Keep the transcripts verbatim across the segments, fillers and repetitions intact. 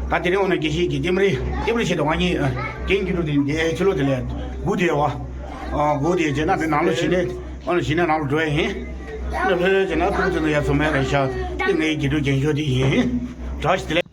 ད་དེ་རིང་འོ་ན་དགེ་བཤེས་ཀྱི་ལྟེམ་རི་ལྟེམ་རི་ཞིག་ཏུ་ང་གཉིས་རྒན་གྱི་ལུགས་དེ་འདི་ཕྱི་ལོགས་དེ་ལས་སྒུག་དེ་ཡོད་བ། སྒུག་དེ་བྱས་ན་དེ་ནང་ལོགས་ཕྱིན་ནས་འོ་ན་ཕྱིན་ནས་ནང་ལོགས་འགྲོ་ཡ་ཡིན། ཨ་ཕེ་ཕེ་བྱས་ན་ཏོག་ཙམ་ན་ཡ་ཚོ་མེད་རེད་ཤག་དེ་ངའི་དགེ་ཕྲུག་རྒན་ཤོས་དེ་ཡིན། དྲག་ཞིག་དེ་ལས།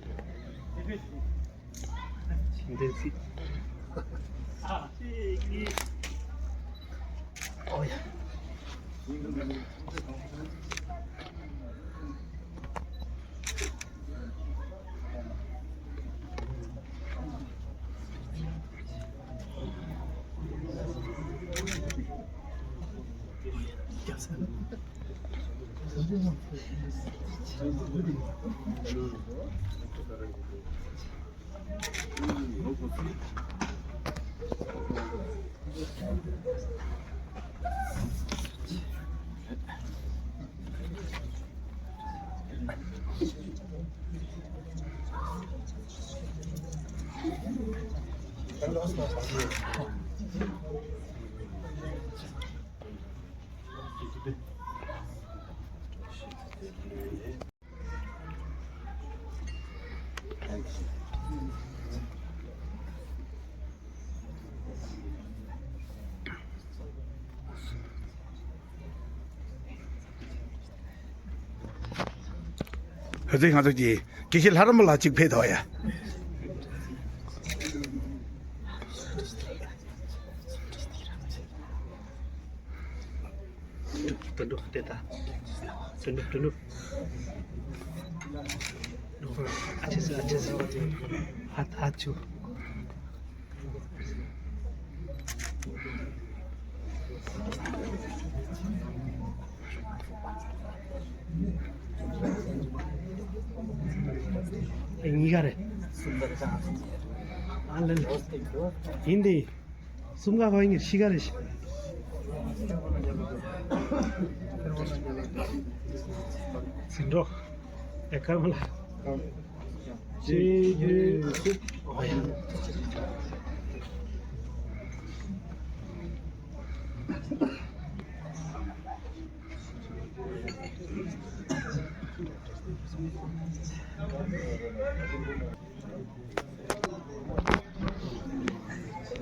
ཧ་ཙི་ང་ཚོ་གི་དགེ་བཤེས་ལྷ་རམས་པ་ལགས་གཅིག་ཕེབས་དོ་ཡ། དུ་འགྲོ་དེ་ད། དུ་འགྲོ་དུ་འགྲོ། ཨ་ཅེ་སི་ཨ་ཅེ་སི། ཧ་ཧ་ཆུ། ཨེ་གཉིས་ཀ་རེད། ཨ་ལེ་ལེ། ཡིན་དེ། གསུམ་ཀ་ཁོ་ཡིན་གྱི་ཤི་ཀ་རེ་ཤི། ཟིན་འགྲོ། ཨེ་ཁ་མ་ལ། ཅི་ཡི་སུ། ཨོ་ཡ།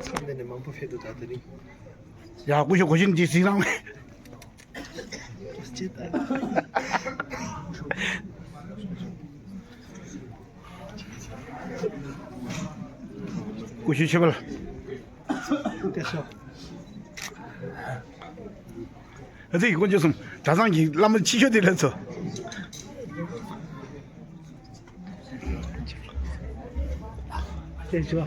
ཚང་མ་ནས་མང་པོ་ཕེབས་འདུག་ད་དེ་རིང་། ཡ་སྐུ་ཞབས་གོ་ཤིན་ཅི་སིང་རང་། སྐུ་ཞབས་ཆེ་བལ། སྐུ་ཞབས། ཨ་ཙི་དཀོན་མཆོག་གསུམ་གྲྭ་ཚང་གི་བླ་མ་ཆེ་ཤོས་དེ་ལ་ཚོ། ཨ་ཙི་ཞུ།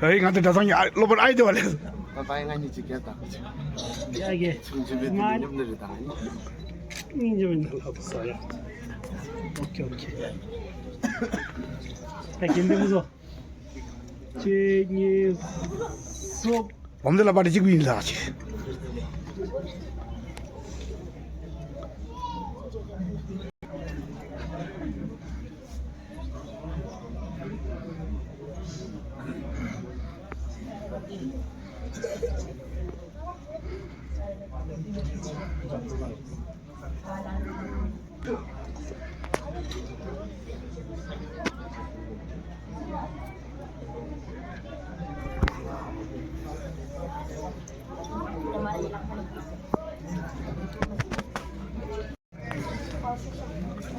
ཧེ་ང་ཚོ་གྲྭ་ཚང་གི་ཨ་སློབ་དཔོན་ཨའི་དེ་བ་ལས། ད་ད་ང་གཉིས་ཅིག་གེ་ད། ཡ་གེ། ཆུང་ཆུང་བའི་དུས་མཉམ་ནི་རེད་ད། སྙིང་རྗེ་མི་འདུག་ལབ་སོ་ཡ། ཨོ་ཁེ་ཨོ་ཁེ། ད་གིན་དེ་མི་བཟོ། གཅིག་གཉིས་གསུམ། འོམ་དེ་ལ་པར་གཅིག་པུ་ཡིན་ལགས་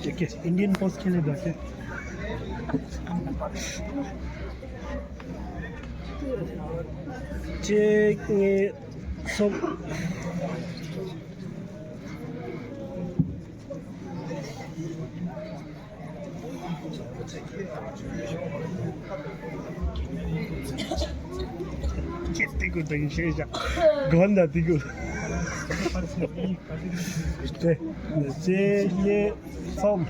ཅིག Indian Post के लिए जाते। གཅིག་གཉིས་གསུམ། ཁྱེད་དེ་གུ་དང་ཤེས་བྱ། གོན་ད་དེ་གུ། དེ་ནས་ཅེ་ཡེ་ཚོམ།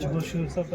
ཇོ་ཤུ་ས་ད།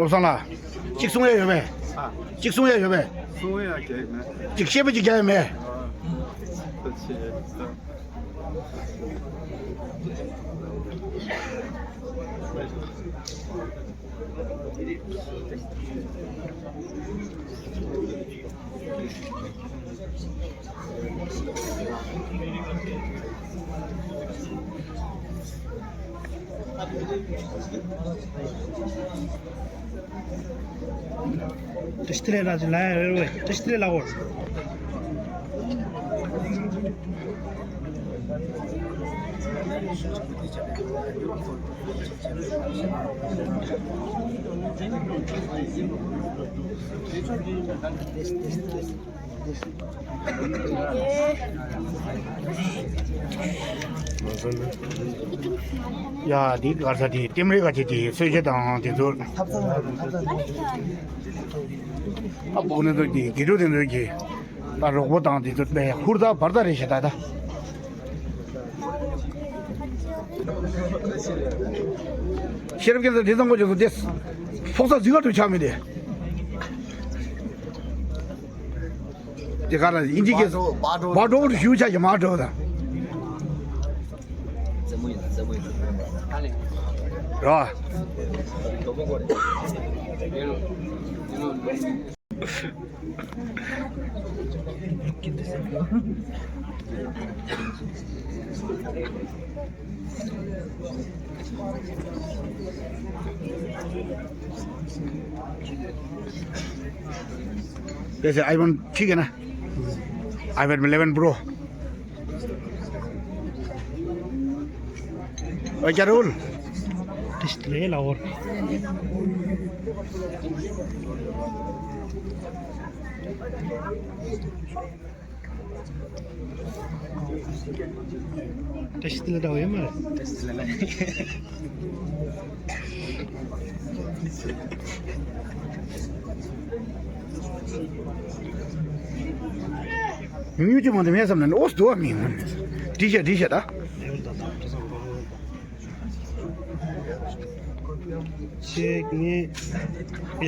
བློ་བཟང་ལགས། གཅིག་གསུང་ཡ་ཡོད་པས། ཨ། གཅིག་གསུང་ཡ་ཡོད་པས། གསུང་ཡ་གལ་མེད། གཅིག་བཤད་པ་གཅིག་རྒྱག་ཡ་མེད། ཨ། ཐུགས་རྗེ་ཆེ། ཏི་ཤི་ཏི་ལེ་ལ་ལ་ཡ་རེ་བས། ཏི་ཤི་ཏི་ལེ་ལ་འོ། ཡ། འདི་ག་ས་དེ་ལྟེམ་རེ་ག་ཅི་དེ་གསོལ་ཇ་དང་དེ་ཚོ། ཨ་ཕོག་ནི་ཚོ་གི་དགེ་ཕྲུག་དེ་ཚོ་གི་ད་རོགས་པ་དང་དེ་ཚོ་པས་ཧུར་ཐག་བར་ཐག་རེད་ཤག་ད་ད། ཤེས་རབ་རྒྱལ་ཚོ་དེ་བཟང་པོ་ཅན་ཚོ་དེ་ཕོག་ས་ཟིག་ག་ཐུག་ཆགས་མི་དེ། དེ་ག་ལ་ཨིན་ཇི་གི་བ་འགྲོ་བ་ཞུ་ཆ་གི་མ་འགྲོ་ད། རོ། This is iPhone ठीक है ना? iPhone eleven Pro। ओए क्या राहुल? ཏི་ཤི་ཏི་ལེ་ལ་འོ། ཏི་ཤི་ཏི་ལེ་འདྲ་བོ་ཡོད་མ་རེད། ཏི་ཤི་ཏི་ལེ་ལ། ཉུང་ཉུང་ཅིག་མ་འདི་མེད་བསམ་ན་ཨོ་སི་དུ་བ་མིན་ངོ་། འདི་བྱས་འདི་བྱས་ད། གཅིག་གཉིས། ཡ།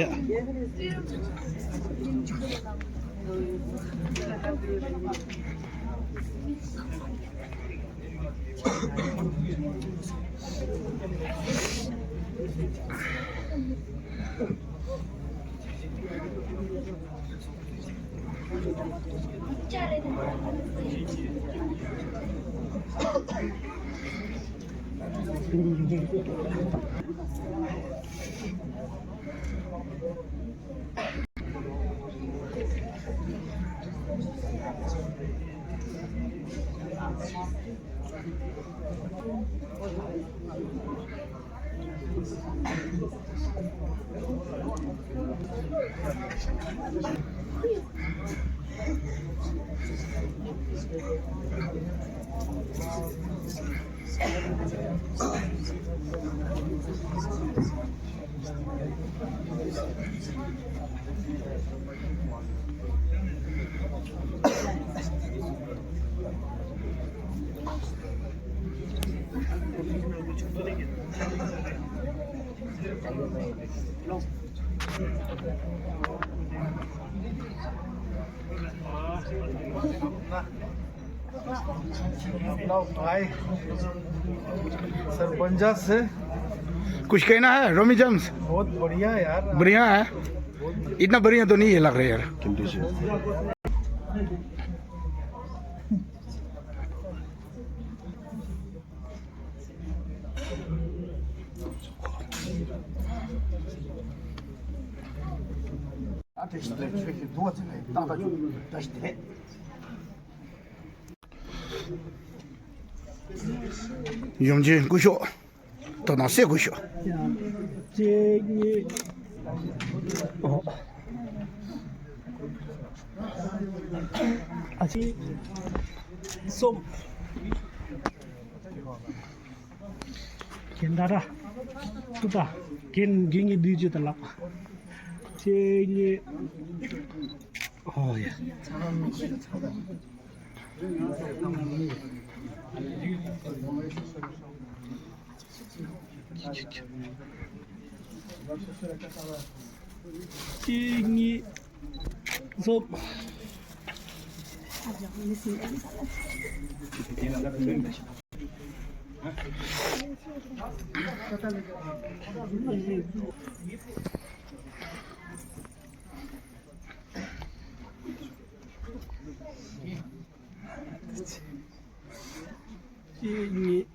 भाई, सरपंचा से कुछ कहना है, रोमी जेम्स? बहुत बढ़िया यार। बढ़िया है? इतना बढ़िया तो नहीं है लग रहा यार। ཡོང་ཆེན་སྐུ་ཞོགས། ད་དང་སེ་སྐུ་ཞོགས། གཅིག་གཉིས། ཨོ། ཨ་ཅི། གསུམ། གན་ད་ར། ཏུ་ད། རྒན་རྒན་ངའི་བསྡུས་རྒྱུ་དང་ལགས། ཁྱེད་ངའི། ཨོ་ཡ། ཁྱེད་ངའི་སོབ། གཅིག་གཉིས།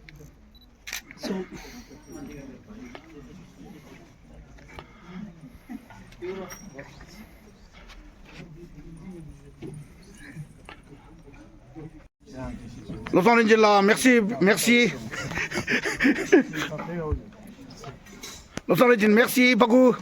གསུམ། བློ་བཟང་རིན་ཆེན་ལགས། merci, merci. བློ་བཟང་རིན་ཆེན། merci beaucoup.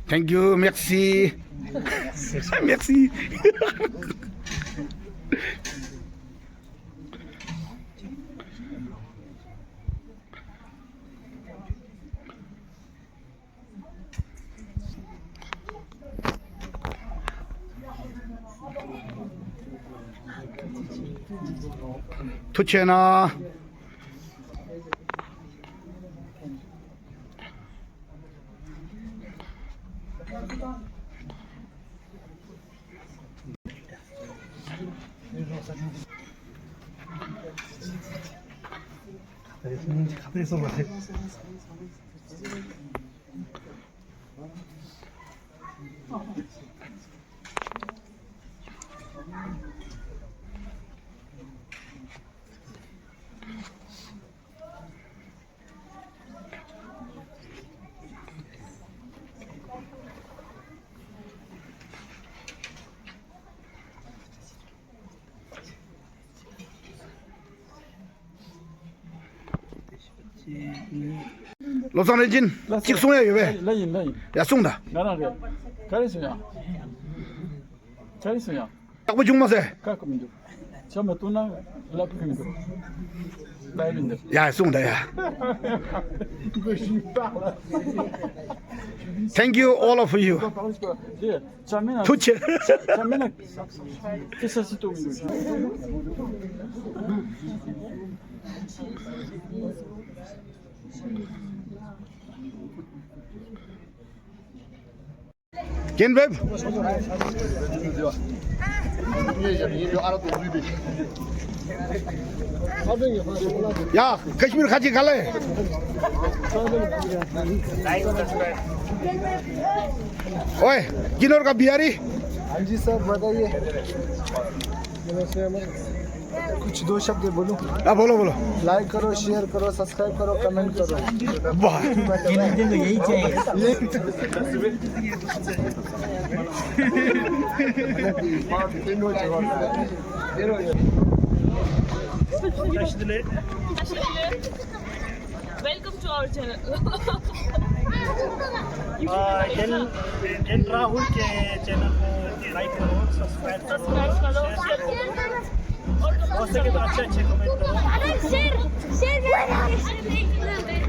Thank you, merci. Merci. ཐུགས་རྗེ་གནང་། བློ་བཟང་རིན་ཆེན། གཅིག་གསུང་ཡ་ཡོད་པས། ལ་ཡིན་ལ་ཡིན། ཡ་གསུང་ད། ང་རང་རེད། ག་རེ་གསུང་ཡ། ག་རེ་གསུང་ཡ། ཡག་པོ་བྱུང་མ་ཟེར། ཁག་པོ་མི་འདུག་ཆ་མ་གཏོགས་ན་ལབ་ཁུལ་འདུག་ལབ་མི་འདུག་ཡ་གསུང་ད་ཡ། Thank you, all of you. ཐུགས་རྗེ་ཆེ། རྒན་བེབ། ཡ། ཀ་ཤི་མིར་ཁ་ཆེ་ག་ལེ། ओए, किन्नौर का बिहारी। हाँ जी सर, बताइए। कुछ दो शब्द बोलो। हाँ, बोलो, बोलो। लाइक करो, शेयर करो, सब्सक्राइब करो, कमेंट करो। वाह। हिंदी में यही चाहिए। Welcome to our channel. एन राहुल के चैनल को लाइक करो, सब्सक्राइब करो, सब्सक्राइब करो, शेयर करो। और हो सके तो अच्छे अच्छे कमेंट करो। अरे शेयर, शेयर, शेयर।